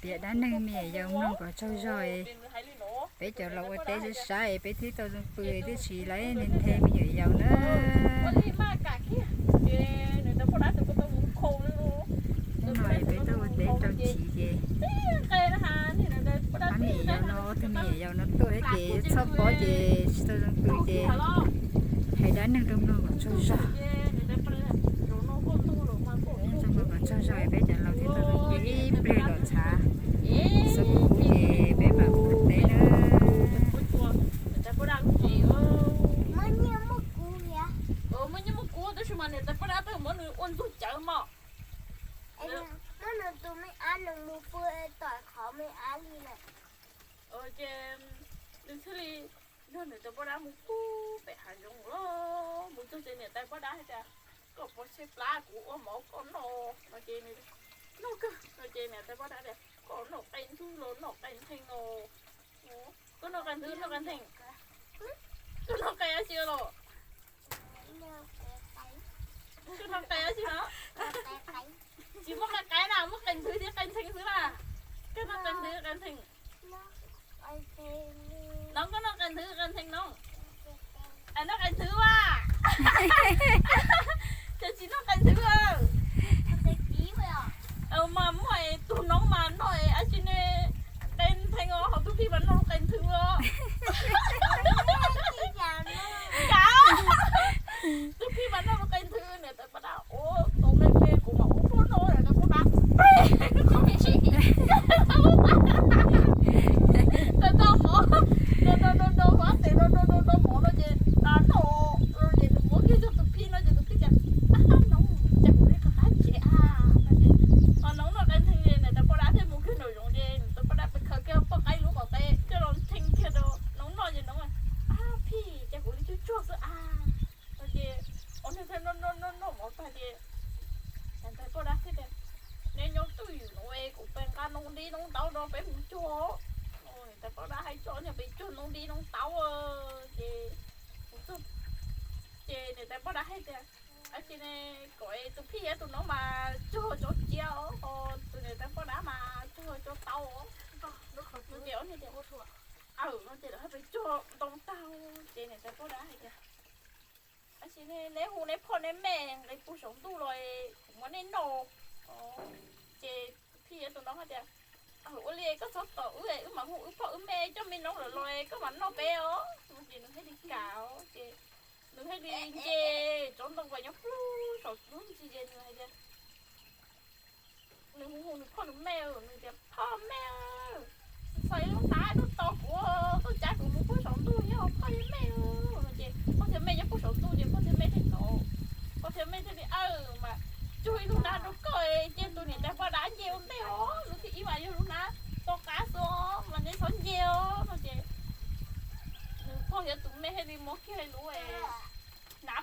Piav dab neeg me nyuam yaus mloog kom tsaug zog. Peb cov laus ua teb sab sab es peb thiaj tau zoo pw, twb tsis lawv nthe me nyuam yaus na. Hnub no peb tuaj ua teb rau chiv ces pab me nyuam yaus no, tus me nyuam yaus no tuaj ces txhob pob ces tsis tau zoo pw ces hais dab neeg rau mloog kom tsaug zog. Tsaug zog, peb cov laus thiaj tau zoo pw ib pliag los txhav. Xub kuv ces peb mam mus teb na. Muaj nyiaj muaj kub tab sis mas niam tais poj dab twb muab nws ua ntug cawv mog. Muab nws tus me ab nws mus pw tom qhov me ab li lawm. Ces nws thiaj li nrog niam tais poj dab mus pub pem hav zoov los mus txog ces niam tais poj dab hais tias, koj pov tseg plab kuv ua mov koj noj no ces noj kawg no ces niam tais poj dab tias, koj noj qe nthwv los noj qe ntheev no. Koj noj qe nthwv noj qe ntheev? Koj noj qe dab tsi los? Koj noj qe dab tsi no? Tsis muaj qe qaib na, muaj qe nthwv thiab qe ntheev xwb na. Koj noj qe nthwv qe ntheev? No koj noj qe nthwv qe ntheev no? Noj qe nthwv a. Ces tsis noj qe nthwv. Mas muaj tus noob mas noj dab tsi ne, qe ntheev os, ho tus phij mas noj qe nthwv os. Cas tus phij mas noj qe nthwv, niam tais poj dab ua tau me me kuv mas ua poj no niam tais poj dab. Tau mov, tau tau tau tau mov no ces noj ces nws muab kiag rau tus phij no ces tus phij tias, ab noob, cas kuv li qab qab tsev a. Ho noob noj qe ntheev ces niam tais poj dab thiaj mus kiag nraum zoov ces niam tais poj dab pes khaws kiag poj qaib lub qhov qe coj los ntheev kiag rau noob noj ces noob, ab phij, cas kuv li tsuag tsuag xwb a. No ces ob niag thiaj noj noj noj mov tag ces niam tais poj dab thiaj tias, neb nyob twj ywm no kuv pes nqa noob dib noob taub rau peb mus cuag. Niam tais poj dab hais tso niag pes cuag noob dib noob taub ces mus txog ces niam tais poj dab hais tias, ab tsi ne, kom tus phij thiab tus noob mas cuag cov cia os, ho tus niam tais poj dab mas cuag cov taub os. Ces ob niag tias, aw, no ces lawv pes cuag ntoo tag ces niam tais poj dab hais tias, ab tsi ne, neb hu neb phoj neb mej nqis puag saum ntuj los kuv muab neb noj. Ces tus phij thiab tus noob hais tias, ua li koj txhob tom wb, wb mam hu wb phoj wb mej coj me noob lawm los koj mam noj peb os. Ces nws thiaj li kam os, ces nws thiaj li nce tsob ntoo uas nyob puag saum lub ntsis ces nws hais tias, nws hu hu nws phoj nws mej, nws tias, phoj mej, txhais lub hnab tuaj tos kuv, tuaj cav kuv mus puag saum ntuj nyob phoj thiab mej. No ces phoj thiab mej nyob puag saum ntuj ces phoj thiab mej thiaj los, phoj thiab mej thiaj li, aw, mas cuag ib lub hnab rau koj, cia tus niam tais poj dab nce ua ntej os, lub thib ib mas yog lub hnab to qab xwb os, mas neb txhob nce os. No ces nws phoj thiab tus mej thiaj li muab kiag lub hnab